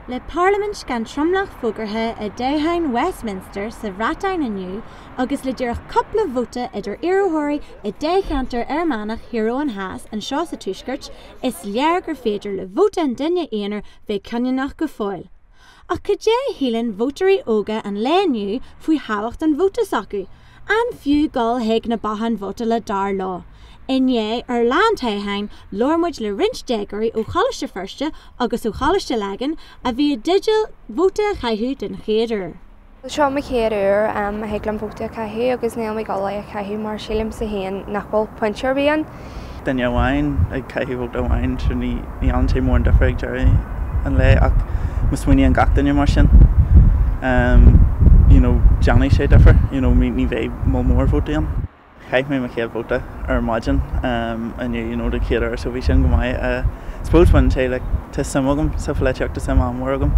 Le parlaimint gan tromlach fógartha i dtoghchán Westminster sa Bhreatain inniu agus le díreach cúpla vóta idir iarrthóirí i dtoghcheantar Fhear Manach Thiar Eoghain Theas anseo sa Tuaisceart, is léir gur féidir le vóta an duine aonair bheith cinniúnach go fóill. Ach cad é a shíleann vótóirí óga an lae inniu faoi thábhacht an vóta s'acu? An fiú dul chuig na botháin vótála dar leo? Inné, ar lá an toghcháin, labhair muid le roinnt déagóirí ó Choláiste Feirste agus ó Choláiste Lagán a bhí i dteideal vóta a chaitheamh den chéad uair. Seo mo chéad uair a thig liom vóta a chaitheamh agus níl mé ag dul é a chaitheamh mar sílimse féin nach bhfuil pointe ar bith ann. Duine amháin ag caitheamh vóta amháin sure ní dhéanann sé mórán difear ag deireadh an lae ach má smaoiníonn gach duine mar sin you know déanfaidh sé difear you know ní bheidh moll mór vótaí ann. Chaith mé mo chéad vóta ar maidin inniu, you know, den chéad uair so bhí sin go maith. Suppose bhain sé like tá suim agam sa pholaitíocht, tá suim an-mhór agam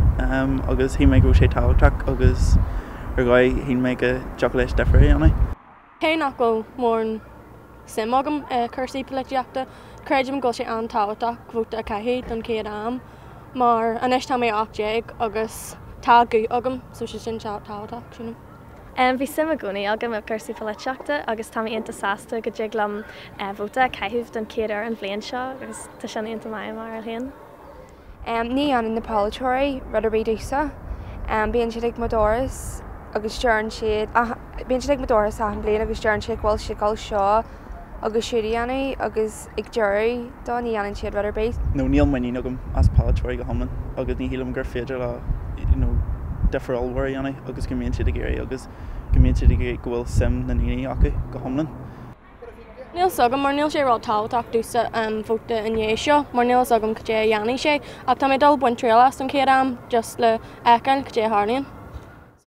agus shíl mé go raibh sé tábhachtach agus ar dhóigh shíl mé go dtiocfadh leis difear a dhéanamh. Cé nach bhfuil mórán suim agam i cúrsaí polaitíochta, creidim go bhfuil sé an-tábhachtach vóta a chaitheamh don chéad am mar anois tá mé 18 agus tá guth agam so sé sin tábhachtach, sílim. Bhí suim i gcónaí agam i gcúrsaí polaitíochta agus tá mé iontach sásta go dtig liom vóta a chaitheamh don chéad uair an bhliain seo agus tá sin iontach maith mar féin. Ní dhéanann na polaiteoirí rud ar bith domhsa. Bíonn siad ag mo doras agus deireann siad, bíonn siad ag mo doras achan bhliain agus deireann siad go bhfuil siad ag dul seo agus siúd a dhéanamh agus ag deireadh dó ní dhéanann siad rud ar bith. No níl muinín agam as polaiteoirí go hiomlán agus ní shílim gur féidir leo you know difear ollmhór a dhéanamh agus go mbíonn siad ag iarraidh agus go mbíonn siad ag iarraidh go bhfuil suim na ndaoine acu go hiomlán. Níl 's agam mar níl sé ró-tábhachtach domhsa vóta i ndiaidh seo mar níl 's agam cad é a dhéanfaidh sé ach tá mé ag dul baint triail as don chéad am just le fheiceáil cad é a tharlaíonn.